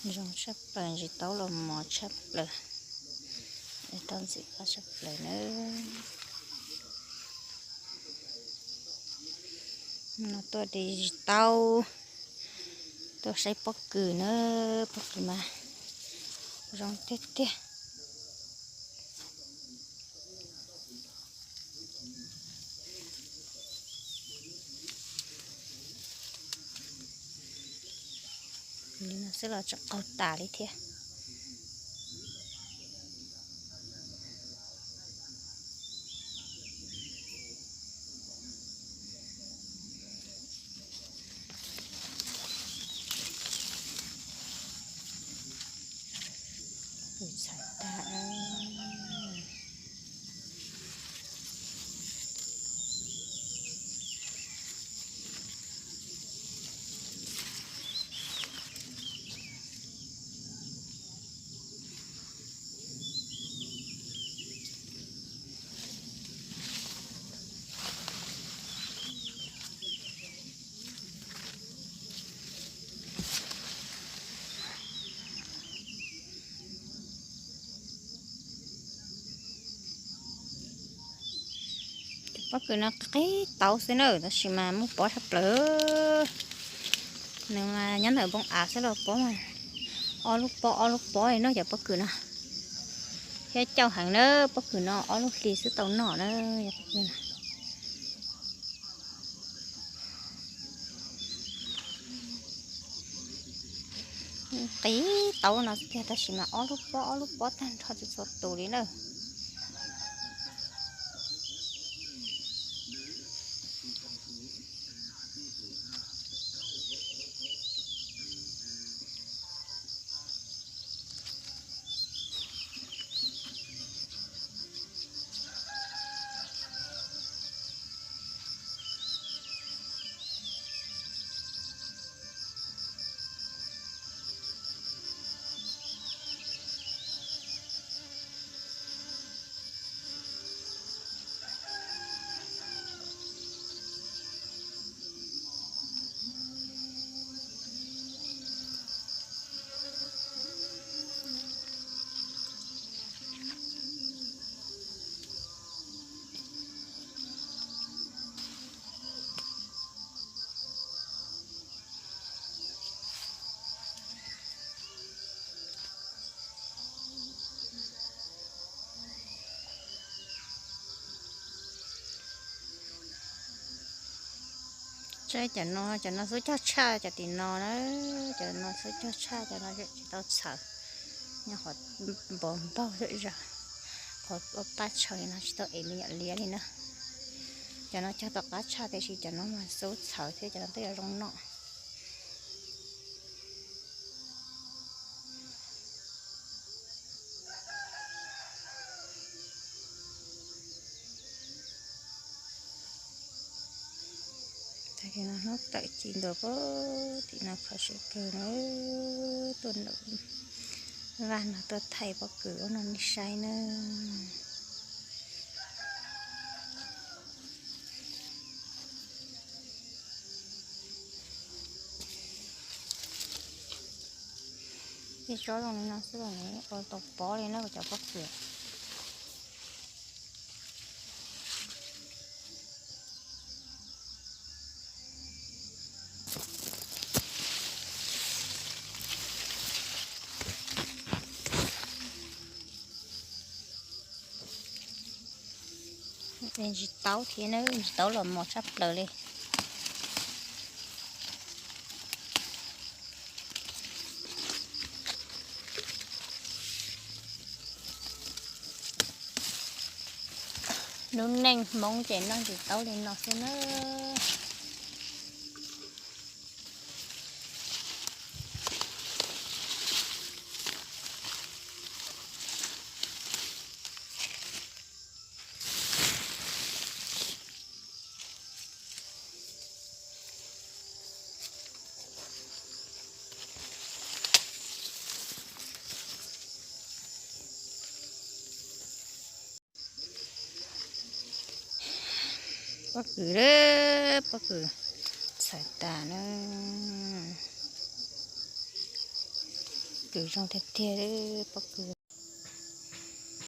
Zoo tshaj plaws, ntsis taub los mos tshaj plaws, tau ntxim qab tshaj plaws nawb. No tuaj de ntsis taub, tuaj saib pob kws na, pob kws mas zoo tiag tiag. Li no xwb los tseem qaug tas li thiab. Txhawm tag. Pob kws no qig tauv xwb na, tab sis mas muaj pob tshaj plaws. Nws mas nyob ntawm npoo av xwb los pob mas ob lub pob ob lub pob li no cov pob kws no. Thiab cauj heev na, pob kws no ob lub hlis xwb tau noj na. Qig tauv no tiag tab sis mas ob lub pob ob lub pob tag nrho txhua tus li na. Saib cov no, cov no xub cog tshaj cov tim no na, cov no xub cog tshaj cov no tsis tau txhawm, nyob qhov npog npaug xwb zog, qhov pab tshaw li no tsis tau ev me nyuam liab li na. Cov no cog tau qab tshaj tiam sis cov no mas xub txhawm thiab cov no twb yuav zoo noj. Tag kis no hnub tawm ci ntua pem tim no kho siab kawg na, tuaj nram vaj no tuaj thaij pob kws ub no nej saib na. Tej tsob zoo li no xwb los nws ua tau pob li na cov pob kws. Ntsis taub thiab na, ntsis taub los mos tshaj plaws li. Lub neej Hmoob ces noj ntsis taub li no xwb na. Pob kws, pob kws txhawm tas na. kws zoo tiag tiag, pob kws.